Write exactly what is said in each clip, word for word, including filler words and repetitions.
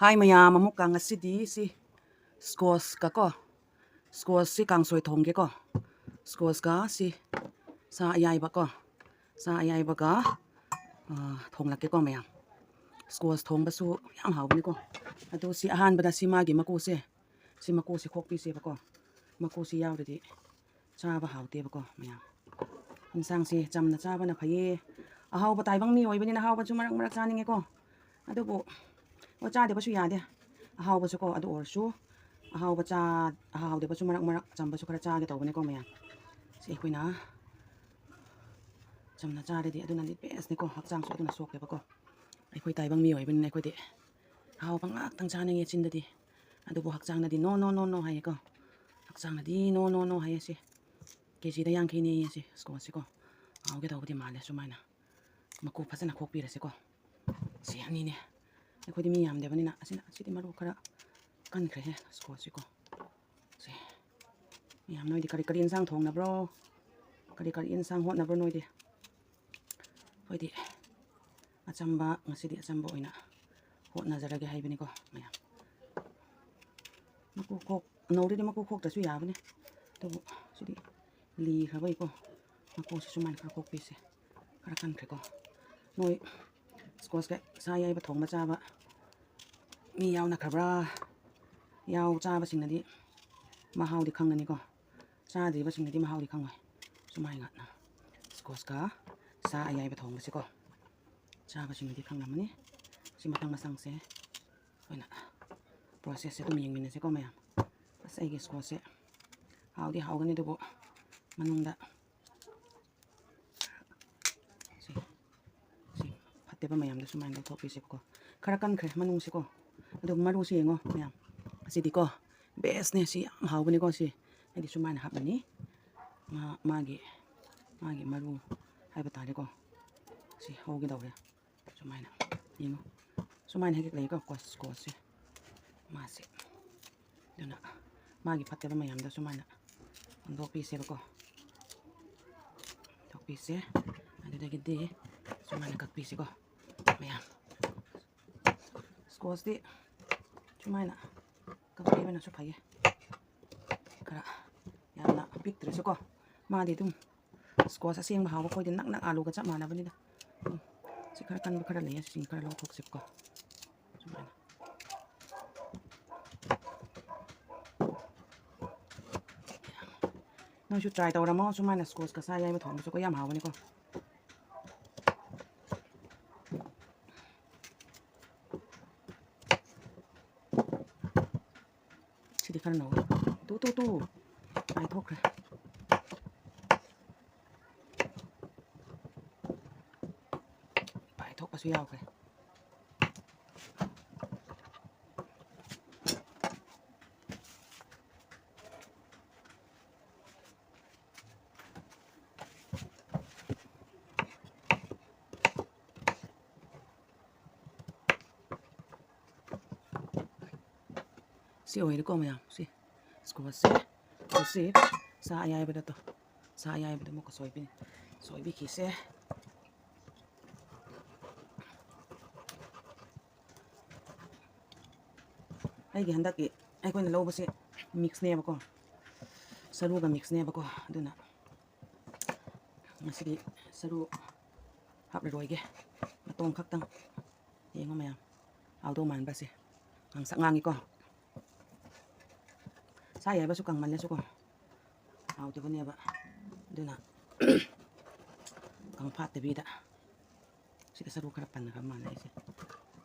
ꯍꯥꯏ ꯃꯌꯥꯝ, ꯑꯃꯨꯛꯀ ꯉꯁꯤꯗꯤ ꯁꯤ squash ꯀ ꯀꯣ, squash ꯁꯤ ꯀꯥꯡꯁꯣꯏ ꯊꯣꯡꯒꯦꯀꯣ꯫ Squash ꯀ ꯁꯤ ꯁꯥ ꯑꯌꯥꯏꯕ ꯀꯣ, ꯁꯥ ꯑꯌꯥꯏꯕꯒ, ꯑ, ꯊꯣꯡꯂꯛꯀꯦꯀꯣ ꯃꯌꯥꯝ꯫ Squash ꯊꯣꯡꯕꯁꯨ ꯌꯥꯝ ꯍꯥꯎꯕꯅꯤꯀꯣ꯫ ꯑꯗꯨ ꯁꯤ ꯑꯍꯥꯟꯕꯗ ꯁꯤ ꯃꯥꯒꯤ ꯃꯀꯨꯁꯦ, ꯁꯤ ꯃꯀꯨꯁꯤ ꯈꯣꯛꯄꯤꯁꯦꯕꯀꯣ꯫ ꯃꯀꯨꯁꯤ ꯌꯥꯎꯔꯗꯤ ꯆꯥꯕ ꯍꯥꯎꯇꯦꯕꯀꯣ ꯃꯌꯥꯝ꯫ ꯏꯟꯁꯥꯡꯁꯦ ꯆꯝꯅ ꯆꯥꯕꯅ ꯐꯩꯌꯦ꯫ ꯑꯍꯥꯎꯕ ꯇꯥꯏꯕꯪ ꯃꯤ ꯑꯣꯏꯕꯅꯤꯅ ꯑꯍꯥꯎꯕꯁꯨ ꯃꯔꯛ ꯃꯔꯛ ꯆꯥꯅꯤꯡꯉꯦꯀꯣ꯫ ꯑꯗꯨꯕꯨ, ꯑꯣ, ꯆꯥꯗꯕꯁꯨ ꯌꯥꯗꯦ꯫ ꯑꯍꯥꯎꯕꯁꯨꯀꯣ, ꯑꯗꯨ ꯑꯣꯏꯔꯁꯨ ꯑꯍꯥꯎꯕ ꯆꯥ-, ꯑꯍꯥꯎꯗꯕꯁꯨ ꯃꯔꯛ ꯃꯔꯛ ꯆꯝꯕꯁꯨ ꯈꯔ ꯆꯥꯒꯦ ꯇꯧꯕꯅꯦꯀꯣ ꯃꯌꯥꯝ꯫ ꯁꯤ ꯑꯩꯈꯣꯏꯅ ꯆꯝꯅ ꯆꯥꯔꯗꯤ ꯑꯗꯨꯅꯗꯤ best ꯅꯤꯀꯣ, ꯍꯛꯆꯥꯡꯁꯨ ꯑꯗꯨꯅ ꯁꯣꯛꯇꯦꯕꯀꯣ꯫ ꯑꯩꯈꯣꯏ ꯇꯥꯏꯕꯪ ꯃꯤ ꯑꯣꯏꯕꯅꯤꯅ ꯑꯩꯈꯣꯏꯗꯤ ꯑꯍꯥꯎꯕ ꯉꯥꯛꯇꯪ ꯆꯥꯅꯤꯡꯉꯦ ꯆꯤꯟꯗꯗꯤ, ꯑꯗꯨꯕꯨ ꯍꯛꯆꯥꯡꯅꯗꯤ no, no, no, no ꯍꯥꯏꯌꯦꯀꯣ꯫ ꯍꯛꯆꯥꯡꯅꯗꯤ no, no, no ꯍꯥꯏꯌꯦ ꯁꯤ꯫ ꯀꯦ ꯖꯤꯗ ꯌꯥꯡꯈꯩꯅꯦꯌꯦ ꯁꯤ squash ꯁꯤꯀꯣ꯫ ꯍꯥꯎꯒꯦ ꯇꯧꯕꯗꯤ ꯃꯥꯜꯂꯦ ꯁꯨꯃꯥꯏꯅ꯫ ꯃꯀꯨ ꯐꯖꯅ ꯈꯣꯛꯄꯤꯔꯁꯤꯀꯣ꯫ ꯁꯤ ꯑꯅꯤꯅꯦ꯫ ꯑꯩꯈꯣꯏꯗꯤ ꯃꯤ ꯌꯥꯝꯗꯕꯅꯤꯅ꯫ ꯑꯁꯤꯅ, ꯑꯁꯤꯗꯤ ꯃꯔꯨ ꯈꯔ ꯀꯟꯈ꯭ꯔꯦꯍꯦ, squash ꯁꯤꯀꯣ꯫ ꯁꯦ꯫ ꯃꯌꯥꯝ, ꯅꯣꯏꯗꯤ ꯀꯔꯤ ꯀꯔꯤ ꯏꯟꯁꯥꯡ ꯊꯣꯡꯅꯕ꯭ꯔꯣ? ꯀꯔꯤ ꯀꯔꯤ ꯏꯟꯁꯥꯡ ꯍꯣꯠꯅꯕ꯭ꯔꯣ ꯅꯣꯏꯗꯤ? ꯑꯩꯈꯣꯏꯗꯤ ꯑꯆꯝꯕ, ꯉꯁꯤꯗꯤ ꯑꯆꯝꯕ ꯑꯣꯏꯅ ꯍꯣꯠꯅꯖꯔꯒꯦ ꯍꯥꯏꯕꯅꯤꯀꯣ ꯃꯌꯥꯝ꯫ ꯃꯀꯨ ꯈꯣꯛ-, ꯅꯧꯔꯗꯤ ꯃꯀꯨ ꯈꯣꯛꯇ꯭ꯔꯁꯨ ꯌꯥꯕꯅꯦ꯫ ꯑꯗꯨꯕꯨ ꯁꯤꯗꯤ ꯂꯤꯈ꯭ꯔꯕꯩꯀꯣ, ꯃꯀꯨꯁꯤ ꯁꯨꯃꯥꯏꯅ ꯈꯔ ꯈꯣꯛꯄꯤꯁꯦ꯫ ꯈꯔ ꯀꯟꯈ꯭ꯔꯦꯀꯣ꯫ ꯅꯣꯏ squash ꯀ ꯁꯥ ꯑꯌꯥꯏꯕ ꯊꯣꯡꯕ ꯆꯥꯕ ꯃꯤ ꯌꯥꯎꯅꯈ꯭ꯔꯕ꯭ꯔꯥ? ꯌꯥꯎ-, ꯆꯥꯕꯁꯤꯡꯅꯗꯤ ꯃꯍꯥꯎꯗꯤ ꯈꯪꯒꯅꯤꯀꯣ꯫ ꯆꯥꯗ꯭ꯔꯤꯕꯁꯤꯡꯅꯗꯤ ꯃꯍꯥꯎꯗꯤ ꯈꯪꯉꯣꯏ꯫ ꯁꯨꯃꯥꯏꯅ squash ꯀ ꯁꯥ ꯑꯌꯥꯏꯕ ꯊꯣꯡꯕꯁꯤꯀꯣ꯫ ꯆꯥꯕꯁꯤꯡꯅꯗꯤ ꯈꯪꯂꯝꯃꯅꯤ꯫ ꯁꯤ ꯃꯊꯪ ꯃꯊꯪꯁꯦ ꯑꯩꯈꯣꯏꯅ process ꯁꯦ ꯑꯗꯨꯝ ꯌꯦꯡꯃꯤꯟꯅꯁꯦꯀꯣ ꯃꯌꯥꯝ꯫ ꯑꯁ, ꯑꯩꯒꯤ squash ꯁꯦ ꯍꯥꯎꯗꯤ ꯍꯥꯎꯒꯅꯤ, ꯑꯗꯨꯕꯨ ꯃꯅꯨꯡꯗ ꯁꯤ, ꯁꯤ ꯐꯠꯇꯕ ꯃꯌꯥꯝꯗꯣ ꯁꯨꯃꯥꯏꯅ ꯂꯧꯊꯣꯛꯄꯤꯁꯦꯕꯀꯣ꯫ ꯈꯔ ꯀꯟꯈ꯭ꯔꯦ ꯃꯅꯨꯡꯁꯦꯀꯣ꯫ ꯑꯗꯨ ꯃꯔꯨꯁꯦ ꯌꯦꯡꯉꯣ ꯃꯌꯥꯝ꯫ ꯑꯁꯤꯗꯤꯀꯣ best ꯅꯦ, ꯁꯤ ꯌꯥꯝ ꯍꯥꯎꯕꯅꯤꯀꯣ꯫ ꯁꯤ ꯑꯩꯗꯤ ꯁꯨꯃꯥꯏꯅ ꯍꯥꯞꯂꯅꯤ꯫ ꯃꯥ-, ꯃꯥꯒꯤ, ꯃꯥꯒꯤ ꯃꯔꯨ ꯍꯥꯏꯕ ꯇꯥꯔꯦꯀꯣ꯫ ꯁꯤ ꯍꯧꯒꯗꯧꯔꯦ꯫ ꯁꯨꯃꯥꯏꯅ ꯌꯦꯡꯉꯣ꯫ ꯁꯨꯃꯥꯏꯅ ꯍꯦꯛ ꯍꯦꯛ ꯂꯩꯀꯣ squash, squash ꯁꯦ꯫ ꯃꯥꯁꯦ꯫ ꯑꯗꯨꯅ ꯃꯥꯒꯤ ꯐꯠꯇꯕ ꯃꯌꯥꯝꯗꯣ ꯁꯨꯃꯥꯏꯅ ꯍꯨꯟꯗꯣꯛꯄꯤꯁꯦꯕꯀꯣ꯫ ꯍꯨꯟꯗꯣꯛꯄꯤꯁꯦ꯫ ꯑꯗꯨꯗꯒꯤꯗꯤ ꯁꯨꯃꯥꯏꯅ ꯀꯛꯄꯤꯁꯦꯀꯣ ꯃꯌꯥꯝ꯫ Squash ꯇꯤ ꯁꯨꯃꯥꯏꯅ ꯀꯛꯄꯤꯕꯅꯁꯨ ꯐꯩꯌꯦ꯫ ꯈꯔ ꯌꯥꯝꯅ ꯄꯤꯛꯇ꯭ꯔꯁꯨꯀꯣ, ꯃꯥꯗꯤ ꯑꯗꯨꯝ squash ꯑꯁꯦꯡꯕ ꯍꯥꯎꯕ ꯑꯩꯈꯣꯏꯗꯤ ꯅꯛ ꯅꯛ ꯑꯥꯂꯨꯒ ꯆꯞ ꯃꯥꯟꯅꯕꯅꯤꯗ꯫ ꯎꯝ, ꯁꯤ ꯈꯔ ꯀꯟꯕ ꯈꯔ ꯂꯩꯌꯦ, ꯁꯤꯁꯤꯡ ꯈꯔ ꯂꯧꯊꯣꯛꯁꯤꯕꯀꯣ꯫ ꯁꯨꯃꯥꯏꯅ꯫ ꯅꯣꯏꯁꯨ try ꯇꯧꯔꯝꯃꯣ, ꯁꯨꯃꯥꯏꯅ squash ꯀ ꯁꯥ ꯑꯌꯥꯏꯕ ꯊꯣꯡꯕꯁꯨꯀꯣ ꯌꯥꯝ ꯍꯥꯎꯕꯅꯤꯀꯣ꯫ ꯁꯤꯗꯤ ꯈꯔ ꯅꯧꯋꯦ꯫ ꯇꯨ, ꯇꯨ, ꯇꯨ꯫ ꯀꯥꯏꯊꯣꯛꯈ꯭ꯔꯦ꯫ ꯀꯥꯏꯊꯣꯛꯄꯁꯨ ꯌꯥꯎꯈ꯭ꯔꯦ꯫ ꯁꯤ ꯑꯣꯏꯔꯦꯀꯣ ꯃꯌꯥꯝ, ꯁꯤ squash ꯁꯦ꯫ ꯁꯤ ꯁꯥ ꯑꯌꯥꯏꯕꯗ ꯇꯣ-, ꯁꯥ ꯑꯌꯥꯏꯕꯗ ꯑꯃꯨꯛꯀ ꯁꯣꯏꯕꯤ-, ꯁꯣꯏꯕꯤꯈꯤꯁꯦ꯫ ꯑꯩꯒꯤ ꯍꯟꯗꯛꯀꯤ ꯑꯩꯈꯣꯏꯅ ꯂꯧꯕꯁꯦ mix ꯅꯦꯕꯀꯣ, ꯁꯔꯨꯒ mix ꯅꯦꯕꯀꯣ, ꯑꯗꯨꯅ ꯉꯁꯤꯗꯤ ꯁꯔꯨ ꯍꯥꯞꯂꯔꯣꯏꯒꯦ, ꯃꯇꯣꯡ ꯈꯛꯇꯪ꯫ ꯌꯦꯡꯉꯣ ꯃꯌꯥꯝ, ꯍꯥꯎꯗꯧ ꯃꯥꯟꯕꯁꯦ꯫ ꯉꯥꯡꯁꯛ ꯉꯥꯡꯉꯤꯀꯣ꯫ ꯁꯥ ꯌꯥꯏꯕꯁꯨ ꯀꯪꯃꯜꯂꯁꯨꯀꯣ ꯍꯥꯎꯇꯕꯅꯦꯕ꯫ ꯑꯗꯨꯅ ꯀꯪꯐꯥꯠꯇꯕꯤꯗ ꯁꯤꯗ ꯁꯔꯨ ꯈꯔ ꯄꯟꯈ꯭ꯔ ꯃꯥꯜꯂꯦ ꯑꯩꯁꯦ꯫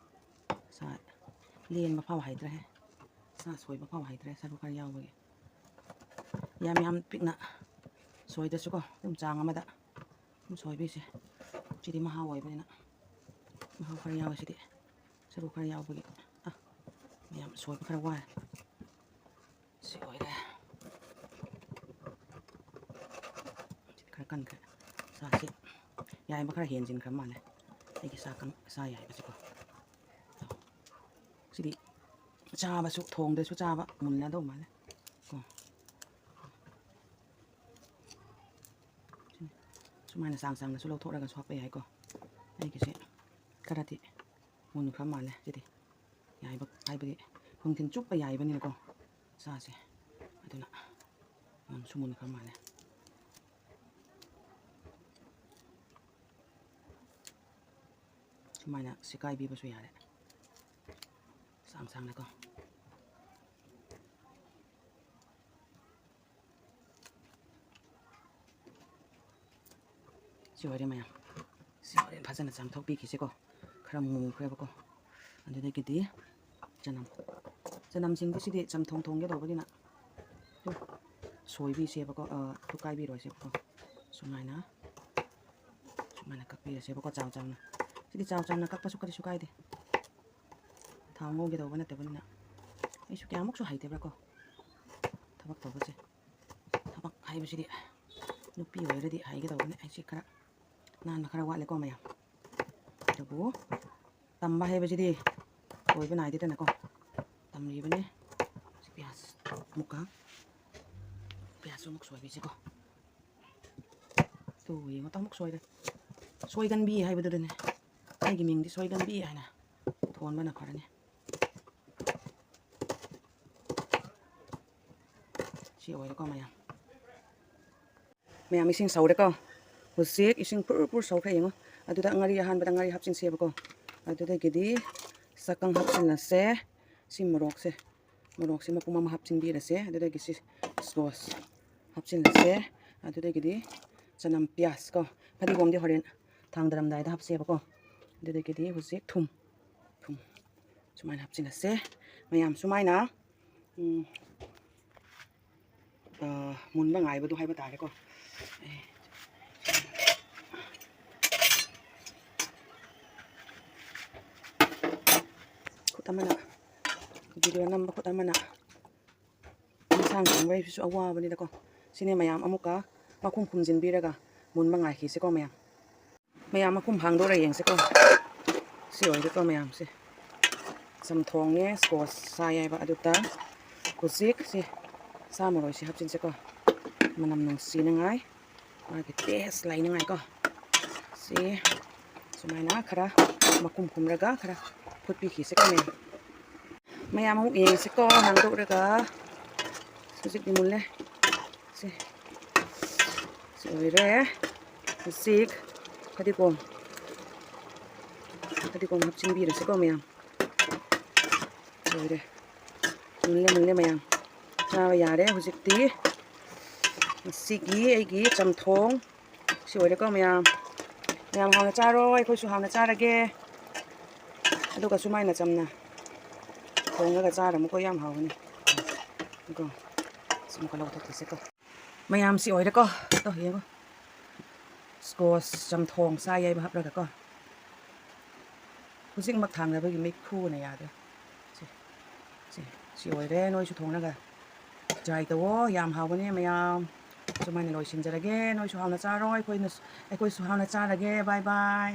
ꯁꯥ ꯂꯦꯟꯕ ꯐꯥꯎ ꯍꯩꯇ꯭ꯔꯦꯍꯦ꯫ ꯁꯥ ꯁꯣꯏꯕ ꯐꯥꯎ ꯍꯩꯇ꯭ꯔꯦ, ꯁꯔꯨ ꯈꯔ ꯌꯥꯎꯕꯒꯤ꯫ ꯌꯥꯝ ꯌꯥꯝ ꯄꯤꯛꯅ ꯁꯣꯏꯗ꯭ꯔꯁꯨꯀꯣ, ꯑꯗꯨꯝ ꯆꯥꯡ ꯑꯃꯗ ꯑꯗꯨꯝ ꯁꯣꯏꯕꯤꯁꯦ꯫ ꯁꯤꯗꯤ ꯃꯍꯥꯎ ꯑꯣꯏꯕꯅꯤꯅ꯫ ꯃꯍꯥꯎ ꯈꯔ ꯌꯥꯎꯋꯦ ꯁꯤꯗꯤ꯫ ꯁꯔꯨ ꯈꯔ ꯌꯥꯎꯕꯒꯤ꯫ ꯑ, ꯃꯌꯥꯝ ꯁꯣꯏꯕ ꯈꯔ ꯋꯥꯔꯦ꯫ ꯁꯤ ꯑꯣꯏꯔꯦ꯫ ꯁꯤꯗꯤ ꯈꯔ ꯀꯟꯈ꯭ꯔꯦ꯫ ꯁꯥꯁꯤ ꯌꯥꯏꯕ ꯈꯔ ꯍꯦꯟꯖꯤꯟꯈ꯭ꯔ ꯃꯥꯜꯂꯦ꯫ ꯑꯩꯒꯤ ꯁꯥ ꯀꯪ-, ꯁꯥ ꯌꯥꯏꯕꯁꯤꯀꯣ꯫ ꯁꯤꯗꯤ ꯆꯥꯕꯁꯨ, ꯊꯣꯡꯗꯁꯨ ꯆꯥꯕ ꯃꯨꯟꯅꯗꯧ ꯃꯥꯜꯂꯦ꯫ ꯀꯣ꯫ ꯁꯨꯃꯥꯏꯅ ꯆꯥꯡ ꯆꯥꯡꯅꯁꯨ ꯂꯧꯊꯣꯛꯂꯒꯁꯨ ꯍꯥꯞꯄ ꯌꯥꯏꯀꯣ꯫ ꯑꯩꯒꯤꯁꯦ ꯈꯔꯗꯤ ꯃꯨꯟꯈ꯭ꯔ ꯃꯥꯜꯂꯦ ꯁꯤꯗꯤ꯫ ꯌꯥꯏꯕ ꯍꯥꯏꯕꯗꯤ ꯅꯨꯡꯊꯤꯜ ꯆꯨꯞꯄ ꯌꯥꯏꯕꯅꯤꯅꯀꯣ ꯁꯥꯁꯦ꯫ ꯑꯗꯨꯅ ꯃꯨꯟꯁꯨ ꯃꯨꯟꯈ꯭ꯔ ꯃꯥꯜꯂꯦ꯫ ꯁꯨꯃꯥꯏꯅ ꯁꯤꯀꯥꯏꯕꯤꯕꯁꯨ ꯌꯥꯔꯦ, ꯁꯥꯡ ꯁꯥꯡꯅꯀꯣ꯫ ꯁꯤ ꯑꯣꯏꯔꯦ ꯃꯌꯥꯝ꯫ ꯁꯤ ꯍꯣꯔꯦꯟ ꯐꯖꯅ ꯆꯥꯝꯊꯣꯛꯄꯤꯈꯤꯁꯤꯀꯣ꯫ ꯈꯔ ꯃꯨꯈ꯭ꯔꯦꯕꯀꯣ꯫ ꯑꯗꯨꯗꯒꯤꯗꯤ ꯆꯅꯝ꯫ ꯆꯅꯝꯁꯤꯡꯗꯤ ꯁꯤꯗꯤ ꯆꯝꯊꯣꯡ ꯊꯣꯡꯒꯦ ꯇꯧꯕꯅꯤꯅ ꯑꯗꯨꯝ ꯁꯣꯏꯕꯤꯁꯦꯕꯀꯣ, ꯑ, ꯊꯨꯀꯥꯏꯕꯤꯔꯣꯏꯁꯦꯕꯀꯣ꯫ ꯁꯨꯃꯥꯏꯅ, ꯁꯨꯃꯥꯏꯅ ꯀꯛꯄꯤꯔꯁꯦꯕꯀꯣ, ꯆꯥꯎ ꯆꯥꯎꯅ꯫ ꯁꯤꯗꯤ ꯆꯥꯎ ꯆꯥꯎꯅ ꯀꯛꯄꯁꯨ ꯀꯔꯤꯁꯨ ꯀꯥꯏꯗꯦ꯫ ꯊꯥꯎ ꯉꯧꯒꯦ ꯇꯧꯕ ꯅꯠꯇꯕꯅꯤꯅ꯫ ꯑꯩꯁꯨ ꯀꯌꯥꯃꯨꯛꯁꯨ ꯍꯩꯇꯦꯕ꯭ꯔꯥꯀꯣ ꯊꯕꯛ ꯇꯧꯕꯁꯦ꯫ ꯊꯕꯛ ꯍꯥꯏꯕꯁꯤꯗꯤ ꯅꯨꯄꯤ ꯑꯣꯏꯔꯗꯤ ꯍꯩꯒꯗꯧꯕꯅꯦ꯫ ꯑꯩꯁꯦ ꯈꯔ ꯅꯥꯟꯕ ꯈꯔ ꯋꯥꯠꯂꯦꯀꯣ ꯃꯌꯥꯝ꯫ ꯑꯗꯨꯕꯨ ꯇꯝꯕ ꯍꯥꯏꯕꯁꯤꯗꯤ ꯑꯣꯏꯕ ꯅꯥꯏꯗꯦꯗꯅꯀꯣ꯫ ꯇꯝꯂꯤꯕꯅꯦ꯫ ꯄꯤꯌꯥꯁ ꯑꯃꯨꯛꯀ, ꯄꯤꯌꯥꯁꯁꯨ ꯑꯃꯨꯛ ꯁꯣꯏꯕꯤꯁꯤꯀꯣ꯫ ꯇꯨ ꯌꯦꯡꯉꯣ, ꯑꯃꯨꯛ ꯁꯣꯏꯔꯦ꯫ ꯁꯣꯏꯒꯟꯕꯤ ꯍꯥꯏꯕꯗꯨꯗꯅꯦ꯫ ꯑꯩꯒꯤ ꯃꯤꯡꯗꯤ ꯁꯣꯏꯒꯟꯕꯤ ꯍꯥꯏꯅ ꯊꯣꯟꯕꯅ ꯐꯔꯅꯤ꯫ ꯁꯤ ꯑꯣꯏꯔꯦꯀꯣ ꯃꯌꯥꯝ꯫ ꯃꯌꯥꯝ, ꯏꯁꯤꯡ ꯁꯧꯔꯦꯀꯣ꯫ ꯍꯧꯖꯤꯛ ꯏꯁꯤꯡ ꯄꯨꯔ ꯄꯨꯔ ꯁꯧꯈ꯭ꯔꯦ, ꯌꯦꯡꯉꯣ꯫ ꯑꯗꯨꯗ ꯉꯥꯔꯤ, ꯑꯍꯥꯟꯕꯗ ꯉꯥꯔꯤ ꯍꯥꯞꯆꯤꯟꯁꯦꯕꯀꯣ꯫ ꯑꯗꯨꯗꯒꯤꯗꯤ ꯁꯛꯀꯪ ꯍꯥꯞꯆꯤꯜꯂꯁꯦ꯫ ꯁꯤ ꯃꯣꯔꯣꯛꯁꯦ, ꯃꯣꯔꯣꯛꯁꯦ ꯃꯄꯨꯝ ꯑꯃ ꯍꯥꯞꯆꯤꯟꯕꯤꯔꯁꯦ꯫ ꯑꯗꯨꯗꯒꯤ ꯁꯤ ꯁꯣꯁ ꯍꯥꯞꯆꯤꯜꯂꯁꯦ꯫ ꯑꯗꯨꯗꯒꯤꯗꯤ ꯆꯅꯝ, ꯄꯤꯌꯥꯁ ꯀꯣ, ꯐꯗꯤꯒꯣꯝꯗꯤ ꯍꯣꯔꯦꯟ ꯊꯥꯡꯗꯔꯝꯗꯥꯏꯗ ꯍꯥꯞꯁꯦꯕꯀꯣ꯫ ꯑꯗꯨꯗꯒꯤꯗꯤ ꯍꯧꯖꯤꯛ ꯊꯨꯝ, ꯊꯨꯝ ꯁꯨꯃꯥꯏꯅ ꯍꯥꯞꯆꯤꯜꯂꯁꯦ꯫ ꯃꯌꯥꯝ ꯁꯨꯃꯥꯏꯅ, ꯎꯝ, ꯑ, ꯃꯨꯟꯕ ꯉꯥꯏꯕꯗꯨ ꯍꯥꯏꯕ ꯇꯥꯔꯦꯀꯣ꯫ ꯑꯦ꯫ ꯈꯨꯠ ꯑꯃꯅ, ꯚꯤꯗꯤꯑꯣ ꯅꯝꯕ ꯈꯨꯠ ꯑꯃꯅ, ꯏꯟꯁꯥꯡ ꯊꯣꯡꯕ ꯍꯥꯏꯕꯁꯤꯁꯨ ꯑꯋꯥꯕꯅꯤꯗꯀꯣ꯫ ꯁꯤꯅꯦ ꯃꯌꯥꯝ, ꯑꯃꯨꯛꯀ ꯃꯈꯨꯝ ꯈꯨꯝꯖꯤꯟꯕꯤꯔꯒ ꯃꯨꯟꯕ ꯉꯥꯏꯈꯤꯁꯤꯀꯣ ꯃꯌꯥꯝ꯫ ꯃꯌꯥꯝ, ꯃꯈꯨꯝ ꯍꯥꯡꯗꯣꯛꯑꯒ ꯌꯦꯡꯁꯤꯀꯣ꯫ ꯁꯤ ꯑꯣꯏꯔꯦꯀꯣ ꯃꯌꯥꯝꯁꯦ꯫ ꯆꯝꯊꯣꯡꯅꯦ, ꯁ꯭ꯀꯣꯁ ꯁꯥ ꯌꯥꯏꯕ, ꯑꯗꯨꯗ ꯍꯧꯖꯤꯛ ꯁꯤ ꯁꯥ ꯃꯔꯣꯏꯁꯤ ꯍꯥꯞꯆꯤꯟꯁꯤꯀꯣ꯫ ꯃꯅꯝ ꯅꯨꯡꯁꯤꯅꯉꯥꯏ, ꯃꯥꯒꯤ ꯇꯦꯁ ꯂꯩꯅꯉꯥꯏꯀꯣ꯫ ꯁꯤ ꯁꯨꯃꯥꯏꯅ ꯈꯔ ꯃꯈꯨꯝ ꯈꯨꯝꯔꯒ ꯈꯔ ꯐꯨꯠꯄꯤꯈꯤꯁꯤꯀꯣ ꯃꯌꯥꯝ꯫ ꯃꯌꯥꯝ ꯑꯃꯨꯛ ꯌꯦꯡꯁꯤꯀꯣ, ꯍꯥꯡꯗꯣꯛꯂꯒ꯫ ꯍꯧꯖꯤꯛꯇꯤ ꯃꯨꯜꯂꯦ꯫ ꯁꯦ, ꯁꯤ ꯑꯣꯏꯔꯦ꯫ ꯍꯧꯖꯤꯛ ꯐꯗꯤꯒꯣꯝ, ꯐꯗꯤꯒꯣꯝ ꯍꯥꯞꯆꯤꯟꯕꯤꯔꯁꯤꯀꯣ ꯃꯌꯥꯝ꯫ ꯂꯣꯏꯔꯦ꯫ ꯃꯨꯜꯂꯦ, ꯃꯨꯜꯂꯦ ꯃꯌꯥꯝ꯫ ꯆꯥꯕ ꯌꯥꯔꯦ ꯍꯧꯖꯤꯛꯇꯤ꯫ ꯉꯁꯤꯒꯤ ꯑꯩꯒꯤ ꯆꯝꯊꯣꯡ ꯁꯤ ꯑꯣꯏꯔꯦꯀꯣ ꯃꯌꯥꯝ꯫ ꯃꯌꯥꯝ ꯍꯥꯎꯅ ꯆꯥꯔꯣ, ꯑꯩꯈꯣꯏꯁꯨ ꯍꯥꯎꯅ ꯆꯥꯔꯒꯦ꯫ ꯑꯗꯨꯒ ꯁꯨꯃꯥꯏꯅ ꯆꯝꯅ ꯊꯣꯡꯉꯒ ꯆꯥꯔꯝꯃꯨꯀꯣ, ꯌꯥꯝ ꯍꯥꯎꯒꯅꯤ꯫ ꯀꯣ, ꯁꯤ ꯑꯃꯨꯛꯀ ꯂꯧꯊꯣꯛꯈꯤꯁꯦꯀꯣ꯫ ꯃꯌꯥꯝꯁꯤ ꯑꯣꯏꯔꯦꯀꯣ꯫ ꯇꯣ, ꯌꯦꯡꯉꯣ꯫ ꯁ꯭ꯀꯣꯁ ꯆꯝꯊꯣꯡ ꯆꯥꯏ ꯍꯥꯏꯕ ꯍꯥꯞꯂꯒꯀꯣ꯫ ꯍꯧꯖꯤꯛꯃꯛ ꯊꯥꯡꯅꯕꯒꯤ ꯃꯩꯈꯨꯅ ꯌꯥꯗ꯭ꯔꯦ꯫ ꯁꯤ, ꯁꯤ, ꯁꯤ ꯑꯣꯏꯔꯦ꯫ ꯅꯣꯏꯁꯨ ꯊꯣꯡꯂꯒ try ꯇꯧꯋꯣ꯫ ꯌꯥꯝ ꯍꯥꯎꯕꯅꯦ ꯃꯌꯥꯝ꯫ ꯁꯨꯃꯥꯏꯅ ꯂꯣꯏꯁꯤꯟꯖꯔꯒꯦ꯫ ꯅꯣꯏꯁꯨ ꯍꯥꯎꯅ ꯆꯥꯔꯣ꯫ ꯑꯩꯈꯣꯏꯅ, ꯑꯩꯈꯣꯏꯁꯨ ꯍꯥꯎꯅ ꯆꯥꯔꯒꯦ꯫ Bye bye꯫